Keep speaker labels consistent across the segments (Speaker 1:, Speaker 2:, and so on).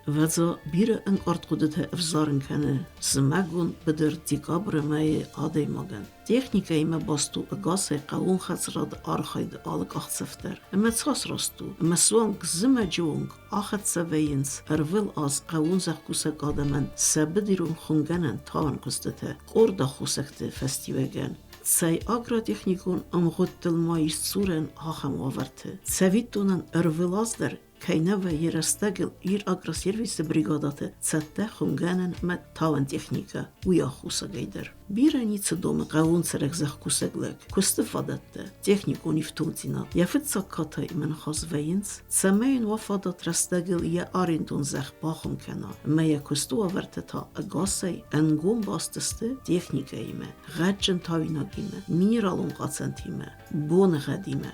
Speaker 1: Ӕвӕдза, бирӕ ӕнкъард хъуыдытӕ ӕвзарын кӕны зымӕгон быдыр декабры мӕйы адӕймагӕн. Техникӕимӕ баст у ӕгасӕй хъӕууон хӕдзарады архайды алы къахдзӕф дӕр. Ӕмӕ цас раст у, ӕмӕ суанг зымӕджы онг ахӕццӕ вӕййынц ӕрвылаз хъӕууон зӕхкусӕг адӕмӕн сӕ быдирон хуымгӕнӕн тауӕн куыстытӕ къорд аххосӕгты фӕстиуӕгӕн. Цӕй агротехникон ӕмгъуыдтыл ма ис дзурӕн ахӕм уавӕрты? Цӕвиттонӕн, ӕрвылаз дӕр кӕй нӕ вӕййы рӕстӕгыл Ир-Агросервисы бригадӕты цӕттӕ хуымгӕнӕн ӕмӕ тауӕн техникӕ, уый аххосагӕй дӕр. Бирӕ ницы домы хъӕууон цӕрӕг зӕхкусӕг лӕг, куысты фадӕттӕ, техникон ифтонгдзинад. Йӕ фыццаг катайимӕ ныхас вӕййынц, цӕмӕй йын уа фадат рӕстӕгыл йӕ арендон зӕхх бахуым кӕна ӕмӕ йӕ куысты уавӕртӕ та ӕгасӕй ӕнгом баст сты техникӕимӕ, гъӕдджын тауинагимӕ, минералон хъацӕнтимӕ, боныгъӕдимӕ.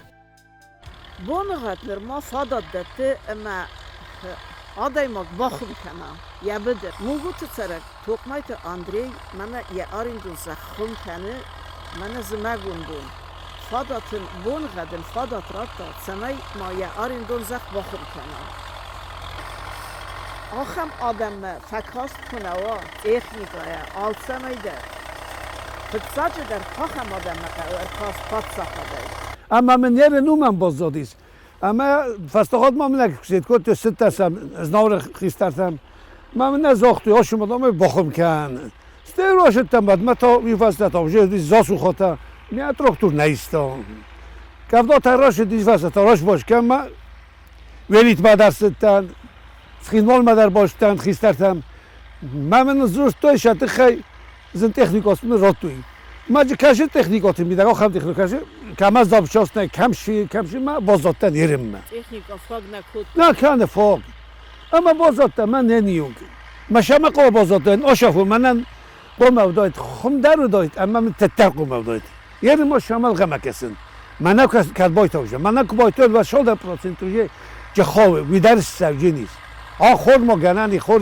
Speaker 2: Боныгъӕд нырма фадат дӕтты ӕмӕ адӕймаг бахуым кӕна йӕ быдыр. Мугуты цӕрӕг Тохъмайты Андрей мӕнӕ йӕ арендон зӕхх хуым кӕны мӕнӕ зымӕгон бон. Фадат ын, боныгъӕд ын фадат радта, цӕмӕй ма йӕ арендон зӕхх бахуым кӕна. Ахӕм адӕммӕ фӕкаст куы нӕ уа техникӕйӕ, алцӕмӕй дӕр. Фыццаджыдӕр ахӕм адӕммӕ хъӕуы ӕркаст паддзахадӕй.
Speaker 3: Ӕмӕ мын ерын уымӕн баззадис. Ӕмӕ фӕстагъад ма мын ӕгксет кодтой, цыдтӕсӕм Знауыры хистӕртӕм. Ма мын нӕ загътой, осымадамӕ бахуым кӕн. Стӕй рашыдтӕн бадмӕ та, уый фӕстӕ та уже засухата, мӕ трактор нӕ иста. Кӕвда та рашыдис фӕстӕ та рашбаш кӕн ма Велитмӕ дӕр цыдтӕн, Цхинвалмӕ дӕр базыдтӕн хистӕртӕм. Мӕ мын дзырдтой сӕ тыххӕй зын техникос радтой. Ма кӕсы техникоты мидӕг ахӕм техникӕ кӕсы, кӕмӕ запчасть нӕй, кӕм ши, кӕм ши, ма баззадтӕн ерынмӕ.
Speaker 2: Техника фаг нӕ кодта.
Speaker 3: Нӕ кӕны фаг. Ӕмӕ баззадтӕн мӕ не ниуг. Мӕ сӕмӕ хъӕуы баззадтӕн, ашафу мӕнӕн хъомӕ уыдаид, хуым дӕр уыдаид ӕмӕ мын тӕттӕ хъомӕ уыдаид. Ерын ма сӕмӕ лгъӕмӕ кӕсын. Мӕнӕ кӕд байтаужа, мӕнӕ куы байтауд, уӕд цалдӕр процент уже хауы, уый дӕр ссӕуджын ис. А хор ма гӕнӕн и хор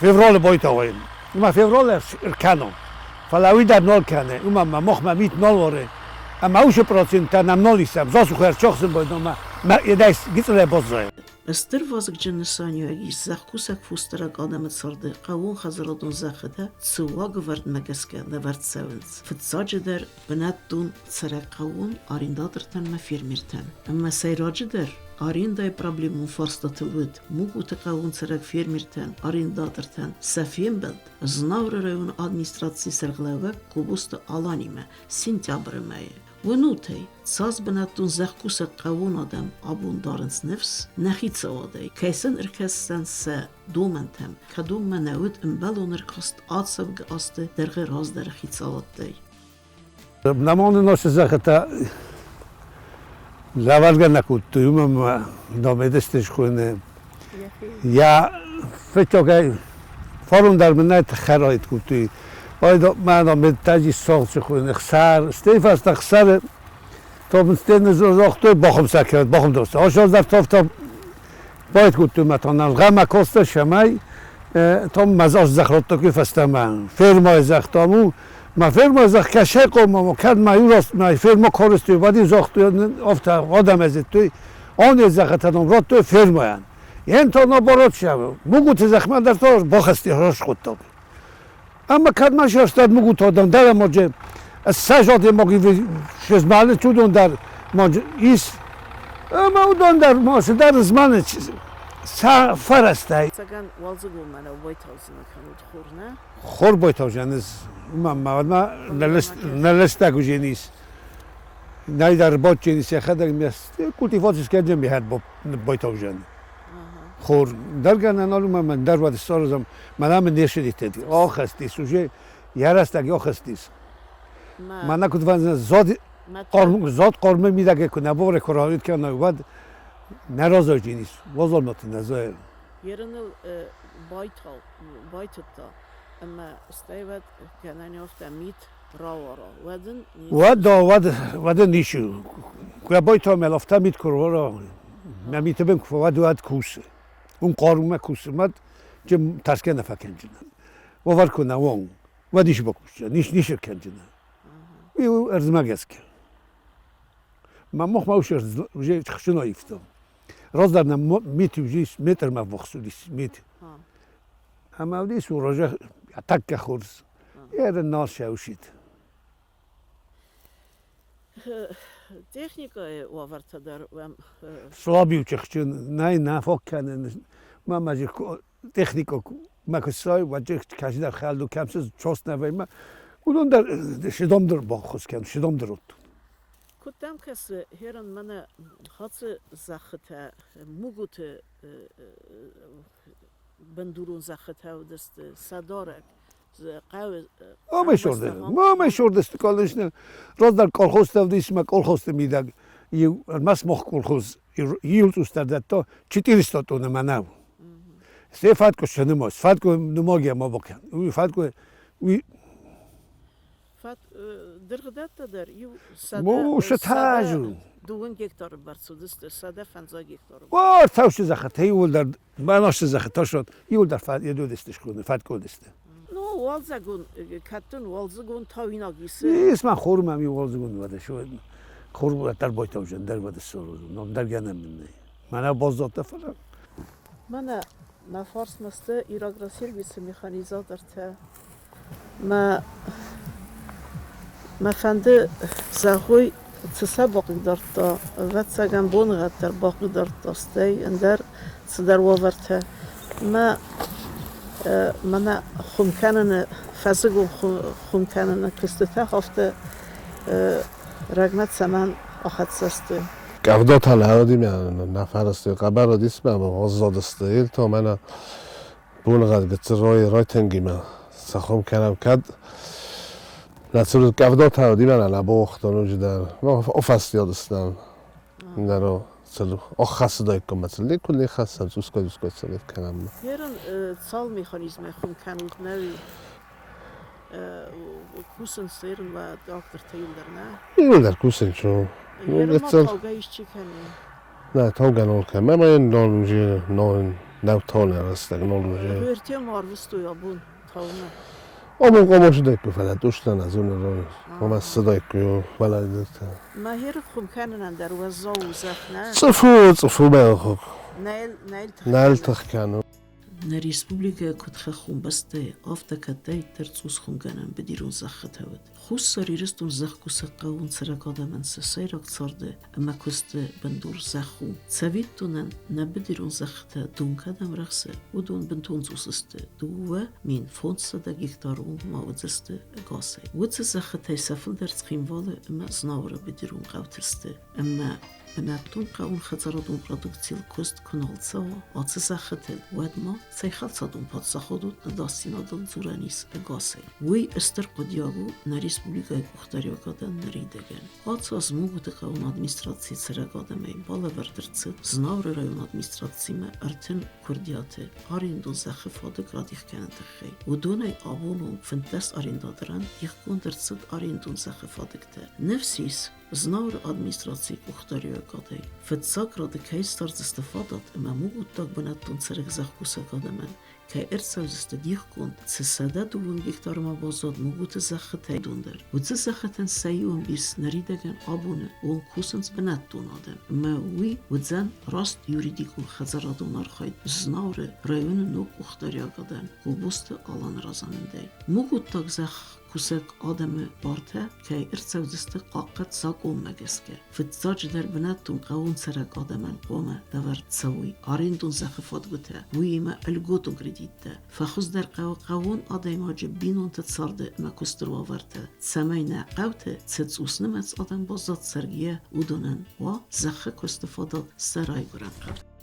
Speaker 3: февралы байтауӕн. Уымӕ февралы ӕркӕнон. Фӕлӕ уый дӕр нал кӕны, уымӕн ӕмӕ махмӕ мит нал уары. Ӕмӕ уыцы проценттӕ нӕм нал исӕм, засух ӕрцахсын байдом ӕмӕ едӕй гыццылӕй баззайы.
Speaker 1: Стыр вазыгджын нысаниуӕг ис зӕхкусӕг фосдарӕг адӕмы царды хъӕууонхӕдзарадон зӕххытӕ цы уагӕвӕрдмӕ гӕсгӕ лӕвӕрд цӕуынц. Фыццаджыдӕр, бынӕттон цӕрӕг хъӕууон арендатортӕн ӕмӕ фермертӕн. Ӕмӕ сӕйраджыдӕр, арендӕйы проблемон фарстатыл уыд Мугуты хъӕууон цӕрӕг фермертӕн, арендатортӕн сӕ фембӕлд Знауыры районы администрацийы сӕргълӕууӕг Кобосты Аланимӕ сентябры мӕйы. Уынут ӕй, цас бынӕттон зӕхкусӕг хъӕууон адӕм абон дарынц ныфс нӕ хицауадӕй, кӕй сын ӕркӕсдзӕн сӕ домӕнтӕм, кӕдонмӕ нӕ уыд ӕмбӕлон ӕркаст ацӕугӕ азты дӕргъы раздӕры хицауадтӕй.
Speaker 3: Намоны носы зӕххытӕ лӕвӕргӕ нӕ кодтой, уымӕн ӕмӕ Домедысты схуыны. Йӕ фыццагӕй фарон дӕр мын нӕ тыххӕрайд кодтой. Мӕ Домедтаджи согъд хуыны хсар, стӕй фӕстӕ хсары Топнстены загътой, бахуым сӕ кӕнӕд, бахуым дӕр. Ошоз дӕр тофта байт кодтой мӕ тоннал. Гъӕмӕ коста шамай, том мӕ зӕхротта куы фӕстӕмӕ. Фермайы зӕхтам у, Ма ферма зӕх кӕсӕй хъомма, кӕд ма иу ма ферма користой, вади загътой, афтӕ адӕм ӕзыдтой, он зӕххытӕ радтой фермайӕн. Ен то наоборот шавы. Мугуты зӕхмӕ дӕр то бахасти расхуыдтаг. Ӕмӕ кӕд ма сӕстад мугут адӕм дӕр ӕмӕ ссӕдз адӕймаги шезмӕлы уыдон дӕр ма ис. Ӕмӕ уыдон дӕр ма цыдӕр змӕны сӕ фӕрӕзтӕй.
Speaker 2: Цӕгӕн уалдзыгон мӕнӕу байтаудзынӕ кӕнут хур, нӕ?
Speaker 3: Хор байтаужан ма нӕлыстӕг уженис. Найдар ботченис йӕхӕдӕг культиваци скӕнджен михӕд байтаужан. Хор дӕргӕнӕн алума мӕн дӕр вад ссаразам, мӕнӕ мын не шедитеди. Ахӕстис уже ярастаг ахӕстис. Мӕнӕ куыд зод зод хъормы мидӕгӕй куы нӕ бовӕрӕй куы рауид кӕна, уӕд нӕ разӕджинис, уазалмӕты нӕ зайы.
Speaker 2: Ерыныл байтау, байтыдта, ӕмӕ стӕй уӕд кӕнӕн афтӕ мит рауара, уӕд ын
Speaker 3: Уӕд, уӕд, уӕд ын ницы. Куы байтау мӕ афтӕ мит куы руара, мӕ миты бын куы фӕуа, уӕд кусы. Уым хъарумӕ кусы, мад тӕрсгӕ нӕ фӕкӕнджынӕн. Уавӕр куы нӕ уон, уӕд ис бакусджын, ис ницы кӕнджынӕн. Уый у ӕрдзмӕ гӕсгӕ. Мӕ мох ма уже хсына ивта. Раздӕр нӕ мит уыдис метрмӕ ввахс уыдис мит. Ӕмӕ уыдис урожай тӕккӕ хорз. Йӕ нал сӕусид.
Speaker 2: Техникӕйы уавӕртӕ дӕр уӕм
Speaker 3: Слабиу тыхджын нӕй нӕ фаг кӕнын. Ма ма техника мӕ куы ссай, уӕд кӕсидӕр хӕлд кӕм цы цост нӕ вӕййы, уыдон дӕр сидомдӕр баххуыс кӕн, сидомдӕр уыдтон.
Speaker 2: Куыд дӕм кӕсы, Херан, мӕнӕ хӕцы зӕххытӕ Мугуты бындурон зӕххытӕ уыдысты сӕ дарӕг хъӕуы
Speaker 3: Мамӕ сордысты конечно. Раздӕр колхозтӕ уыдис мӕ колхозты мидӕг иу ӕрмӕст мох колхоз иу цъусдӕр дӕтта 400 тонны мӕнӕу. Се фӕткъуы сынымос, фӕткъуы нымагӕ ма бакӕн. Уый фӕткъуы уый
Speaker 2: Дыргъдӕттӕ дӕр иу
Speaker 3: сӕдӕ
Speaker 2: дыууын гектары бӕрц уыдысты, 150 гектары.
Speaker 3: О, таусы зӕххытӕ иууылдӕр, бӕласы зӕххытӕ иууылдӕр уыдысты фӕткъуы уыдысты.
Speaker 2: Ну, уалдзӕгон, кӕддын уалдзыгон тауинаг исы.
Speaker 3: Ис ма хормӕ ми уалдзыгон уӕдӕ хор дӕр бойтаужын дӕр уӕдӕ ссорозун, дӕр гӕнӕн мын нӕй. Мӕнӕ баззадтӕ фӕлӕ.
Speaker 2: Мӕнӕ мӕ фарсмӕ сты Ирагросервисы механизатортӕ. Мӕ мӕ фӕнды зӕгъой, цы сӕ бахъыгдардта, ӕвӕццӕгӕн, боныгъӕд дӕр бахъыгдардта, стӕй ӕндӕр цыдӕр уавӕртӕ. Мӕ мӕнӕ хуым кӕныны, фӕззыгон хуым кӕныны куыстытӕ афтӕ рӕгмӕ цӕмӕн ахӕццӕ сты?
Speaker 4: Къӕвдатӕ нӕ уыди нӕ фӕрӕзтой, хъӕбӕр уыдис мӕ уӕззаудысты. Ирто мӕнӕ боныгъӕд гыццыл райтынгимӕ сӕ хуым кӕнӕм кӕд нӕ цур къӕвдатӕ уыди мӕнӕ нӕ бохтон ноджыдӕр офӕстиадыстӕм. Нӕро цыл оххӕссыдаиккам ма цыл никуы не хӕссӕм, цъусгай-цъусгай цӕмӕй кӕнӕм.
Speaker 2: Ерын цал механизмӕй хуым кӕнут нӕуи? Кусынц ерын уӕ трактортӕ иуылдӕр, нӕ?
Speaker 4: Иуылдӕр кусынц, о.
Speaker 2: Ерын ма таугӕ исчи кӕны?
Speaker 4: Нӕ, таугӕ нал кӕны. Мӕ ма нал уже нал нӕу тауны рӕстӕг нал уже.
Speaker 2: Хуертӕ ма арвыстой абон тауынмӕ?
Speaker 4: Абон хъуамӕ фӕлӕ тъустӕн ӕз хъуамӕ ссыдаиккой фӕлӕ
Speaker 2: Мӕхеры хуым кӕнынӕн дӕр уӕззау у зӕхх, нӕ?
Speaker 4: Цъыф у, цъыф у мӕ Нӕл тых кӕны.
Speaker 1: Нӕ республикӕ куыд хӕххон бӕстӕ, афтӕ кӕддӕриддӕр цъус хуымгӕнӕн быдирон зӕххытӕ уыд. Хуссар Ирыстон зӕхкусӕг хъӕууон цӕрӕг адӕмӕн сӕ сӕйраг царды ӕмӕ куысты бындур зӕхх у. Цӕвиттонӕн, нӕ быдирон зӕххытӕ дон кӕдӕм рӕхсы, уыдон бынтон цъус сты, 2500 гектары онг ма уыдзысты ӕгасӕй. Уыцы зӕххытӕй сӕ фылдӕр Цхинвалы ӕмӕ Знауыры быдирон хъӕуты сты, ӕмӕ бынӕттон хъӕууонхӕдзарадон продукцийыл куыст куы нал цӕуа ацы зӕххытыл, уӕд ма цӕй хӕлцадон паддзахадон ӕдасдзинадыл дзурӕн ис ӕгасӕй. Уый стыр хъуыдиаг у нӕ республикӕйы къухдариуӕгадӕн ныридӕгӕн. Ацы аз Мугуты хъӕуон администрацийы цӕрӕг адӕмӕй балӕвӕрд ӕрцыд Знауыры районы администрацимӕ 30 куырдиаты арендон зӕххы фадыг радих кӕныны тыххӕй. Уыдонӕй абон онг 15 арендаторӕн дихгонд ӕрцыд арендон зӕххы фадыгтӕ. Ныфс ис, Знауыры администрацийы къухдариуӕгадӕй фыццаг рады кӕй ссардзысты фадат ӕмӕ мугуттаг бынӕттон цӕрӕг зӕхкусӕг адӕмӕн кӕй ӕрцӕудзысты дихгонд, цы 102 гектармӕ баззад Мугуты зӕххытӕй дон дӕр, уыцы зӕххытӕн сӕ иу ӕмбис ныридӕгӕн абоны онг кусынц бынӕттон адӕм, ӕмӕ уый уыдзӕн раст юридикон хӕдзарадон архайд Знауыры районы ног къухдариуӕгадӕн Гобозты Аланы разамындӕй. Мугуттаг зӕхх кусӕг адӕмы бартӕ кӕй ӕрцӕудзысты хъахъхъӕд закъонмӕ гӕсгӕ. Фыццаджыдӕр бынӕттон хъӕууон цӕрӕг адӕмӕн хъуамӕ лӕвӕрд цӕуой арендон зӕххы фадгуытӕ, уыимӕ льготон кредиттӕ. Фӕхуыздӕр хъӕуы хъӕууон адӕймаджы бинонты царды ӕмӕ куысты уавӕртӕ, цӕмӕй нӕ хъӕуты цы цъуснымӕц адӕм баззад цӕргӕйӕ, уыдонӕн уа зӕххы куысты фадат сӕ райгуырӕн хъӕуты.